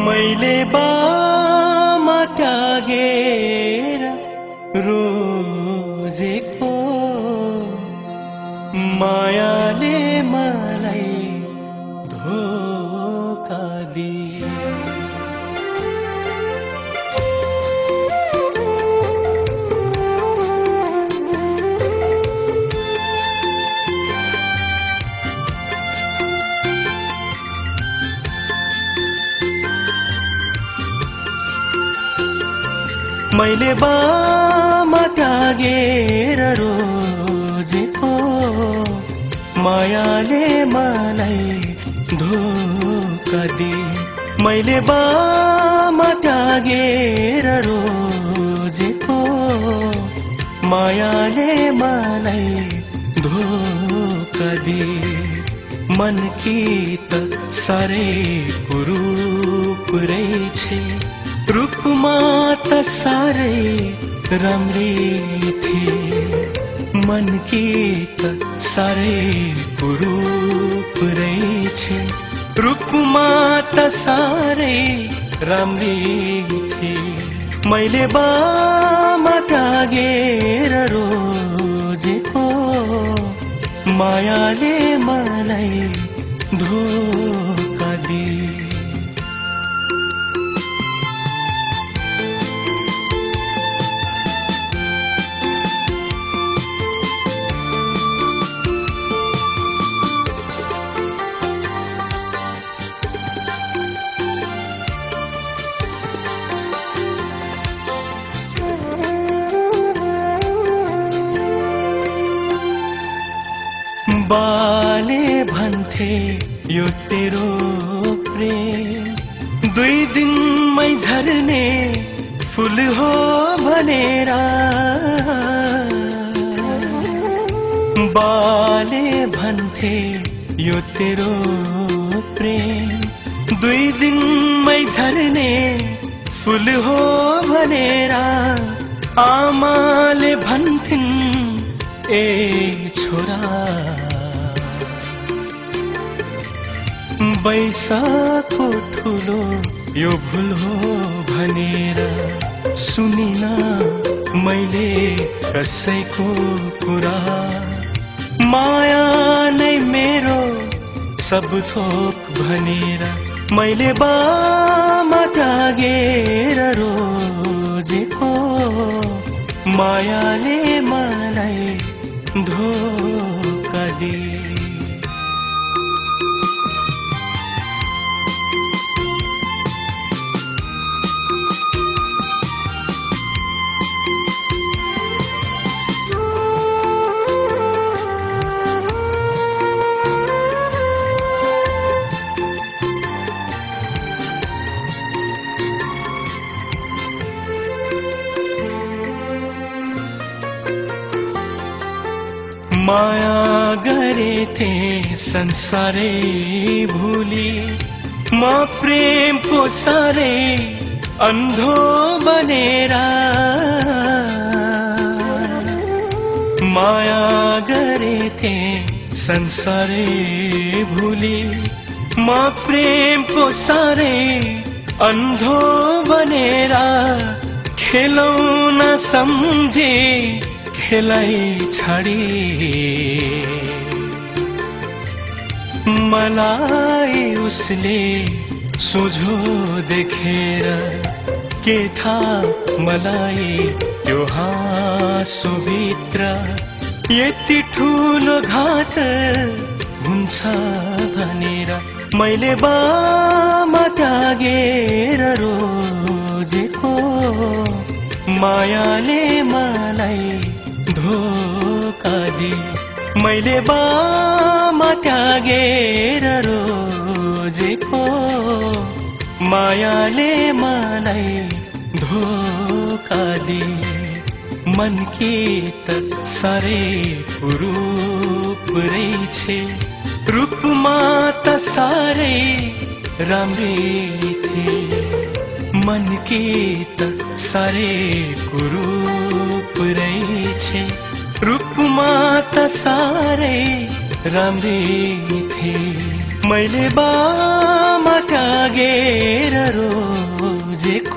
मैले बामा त्यागेर रोजेको मायाले मलाई धोका दिए। मैले बामा त्यागेर रोजेको मायाले मलाई धोका दिए। मैले बामा त्यागेर रोजेको मायाले मलाई धोका दिए। मन की त साह्रै कुरूप रहेछ, रूपमा त साह्रै राम्री थिए। मन की त साह्रै कुरूप रहेछ, रूपमा त साह्रै राम्री थिए। मैले बामा त्यागेर रोजेको मायाले मलाई धोका दिए। बाले भन्थे यो तेरो प्रेम 2 दिनमै झर्ने फूल हो भनेर। बाले भन्थे यो तेरो प्रेम 2 दिनमै झर्ने फूल हो भनेर। आमाले भन्थिन् ए छोरा बैसाको ठुलो यो भूल हो भनेर। सुनिन मैले कसैको कुरा, माया नै मेरो सब थोक भनेर। मैले बामा त्यागेर रोजेको मायाले मलाई धोका दिए। माया गरेथे संसारै भूली, म प्रेमको साह्रै अन्धो बनेर। माया गरेथे संसारै भूली, म प्रेमको साह्रै अन्धो बनेर। खेलौन सम्झे खेलाई छाडी, मलाई उसले सोझो देखेर। के थाहा मलाई त्यो हाँसोभित्र यति ठुलो घात हुन्छ भनेर। मैले बामा त्यागेर रोजेको मायाले मलाई धोका दिए। मैले बामा त्यागेर रोजेको मायाले मलाई धोका दिए। मन की त साह्रै कुरूप रहेछ, रूपमा त साह्रै राम्री थिए। मन की त साह्रै कुरूप रहेछ, रूपमा त साह्रै राम्री थिए। मैले बामा त्यागेर रोजेको